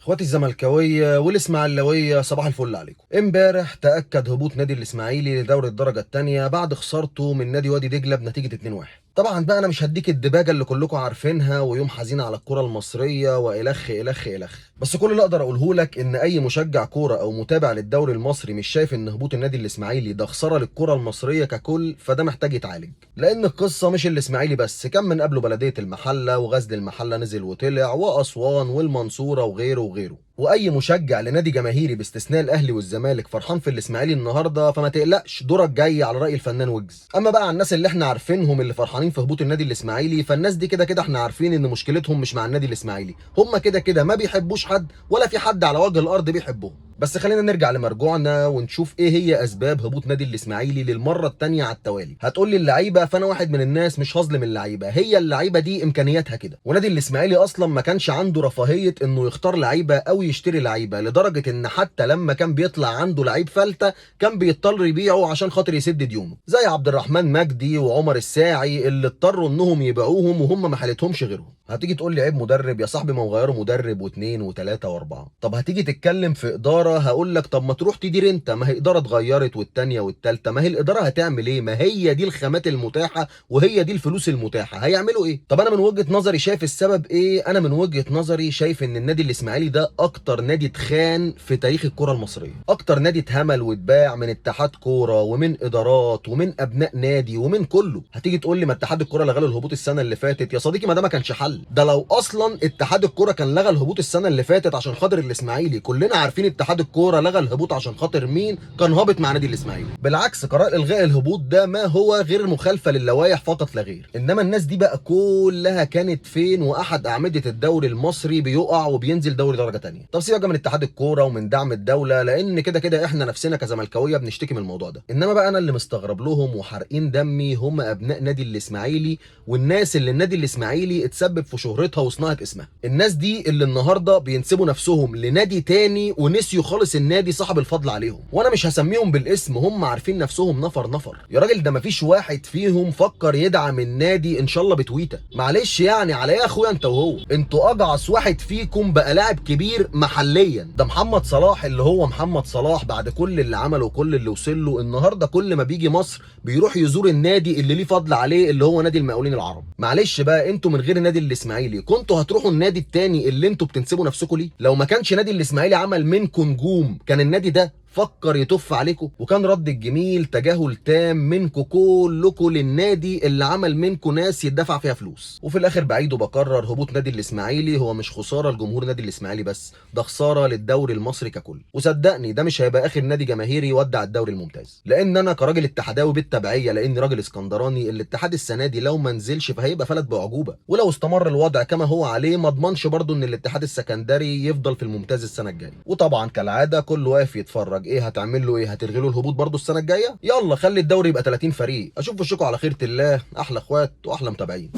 اخواتي الزملكاويه والاسماعيلاويه، صباح الفل عليكم. امبارح تاكد هبوط نادي الاسماعيلي لدوري الدرجة الثانية بعد خسارته من نادي وادي دجله بنتيجة 2-1. طبعا بقى انا مش هديك الدباجه اللي كلكم عارفينها ويوم حزين على الكره المصرية والخ الخ الخ، بس كل اللي اقدر اقوله لك ان اي مشجع كورة او متابع للدوري المصري مش شايف ان هبوط النادي الاسماعيلي ده خسارة للكرة المصرية ككل، فده محتاج يتعالج. لان القصة مش الاسماعيلي بس، كان من قبله بلديه المحلة وغزل المحلة نزل وطلع، واسوان والمنصوره وغيره وغيره. واي مشجع لنادي جماهيري باستثناء الاهلي والزمالك فرحان في الاسماعيلي النهارده، فما تقلقش دورك جاي على راي الفنان ويجز. اما بقى على الناس اللي احنا عارفينهم اللي فرحانين في هبوط النادي الاسماعيلي، فالناس دي كده كده احنا عارفين ان مشكلتهم مش مع النادي الاسماعيلي، هم كده كده ما بيحبوش حد ولا في حد على وجه الارض بيحبهم. بس خلينا نرجع لمرجوعنا ونشوف ايه هي اسباب هبوط نادي الاسماعيلي للمرة الثانية على التوالي. هتقول لي اللعيبة، فانا واحد من الناس مش هظلم اللعيبة، هي اللعيبة دي امكانياتها كده، ونادي الاسماعيلي اصلا ما كانش عنده رفاهية انه يختار لعيبة او يشتري لعيبة، لدرجة ان حتى لما كان بيطلع عنده لعيب فلته كان بيضطر يبيعه عشان خاطر يسد ديونه، زي عبد الرحمن مجدي وعمر الساعي اللي اضطروا انهم يبيعوهم وهم ما حالتهمش غيرهم. هتيجي تقول لي عيب مدرب يا صاحبي، ما هو غيروا مدرب واثنين وثلاثة واربعة. طب هتيجي تتكلم في ادارة، هقول لك طب ما تروح تدير انت، ما هي ادارة اتغيرت والثانية والثالثة، ما هي الادارة هتعمل ايه؟ ما هي دي الخامات المتاحة وهي دي الفلوس المتاحة، هيعملوا ايه؟ طب انا من وجهه نظري شايف السبب ايه؟ انا من وجهه نظري شايف ان النادي الاسماعيلي ده اكتر نادي اتخان في تاريخ الكره المصرية، اكتر نادي اتهمل واتباع من اتحاد كورة ومن ادارات ومن ابناء نادي ومن كله. هتيجي تقول لي ما اتحاد الكورة لغى الهبوط السنة اللي فاتت، يا صديقي ما ده ما كانش حل، ده لو اصلا اتحاد الكورة كان لغى الهبوط السنة اللي فاتت عشان خاطر الاسماعيلي، كلنا عارفين اتحاد الكورة لغى الهبوط عشان خاطر مين؟ كان هابط مع نادي الاسماعيلي. بالعكس قرار الغاء الهبوط ده ما هو غير مخالفة للوائح فقط لا غير. انما الناس دي بقى كلها كانت فين واحد اعمدة الدوري المصري بيقع وبينزل دوري درجه ثانية؟ طب سيبك من اتحاد الكورة ومن دعم الدولة، لان كده كده احنا نفسنا كزملكاويه بنشتكي من الموضوع ده. انما بقى انا اللي مستغرب لهم وحارقين دمي هم ابناء نادي الاسماعيلي والناس اللي النادي الاسماعيلي اتسبب في شهرتها وصناعة اسمها، الناس دي اللي النهارده بينسبوا نفسهم لنادي تاني ونسيوا خالص النادي صاحب الفضل عليهم. وانا مش هسميهم بالاسم، هم عارفين نفسهم نفر نفر. يا راجل ده مفيش واحد فيهم فكر يدعم النادي ان شاء الله بتويته. معلش يعني على ايه يا اخويا انت وهو؟ انتوا اجعص واحد فيكم بقى لاعب كبير محليا، ده محمد صلاح اللي هو محمد صلاح بعد كل اللي عمله وكل اللي وصل له النهارده كل ما بيجي مصر بيروح يزور النادي اللي ليه فضل عليه اللي هو نادي المقاولين العرب. معلش بقى انتوا من غير النادي الاسماعيلي كنتوا هتروحوا النادي التاني اللي انتوا بتنسبوا نفسكم ليه؟ لو ما كانش نادي الاسماعيلي عمل منكم نجوم كان النادي ده فكر يتف عليكم؟ وكان رد الجميل تجاهل تام منكم كلكم للنادي اللي عمل منكم ناس يدفع فيها فلوس. وفي الاخر بعيد وبكرر، هبوط نادي الاسماعيلي هو مش خسارة لجمهور نادي الاسماعيلي بس، ده خسارة للدوري المصري ككل. وصدقني ده مش هيبقى اخر نادي جماهيري يودع الدوري الممتاز، لان انا كراجل اتحداوي بالتبعيه، لاني راجل اسكندراني، الاتحاد السنة دي لو ما نزلش فهيبقى فلت باعجوبه، ولو استمر الوضع كما هو عليه ما اضمنش برضو ان الاتحاد السكندري يفضل في الممتاز السنة الجاية. وطبعا كالعادة كله واقف يتفرج، ايه هتعمل له؟ ايه هتلغي له الهبوط برضو السنة الجاية؟ يلا خلي الدوري يبقى 30 فريق. اشوف وشكم على خيره الله، احلى اخوات واحلى متابعين.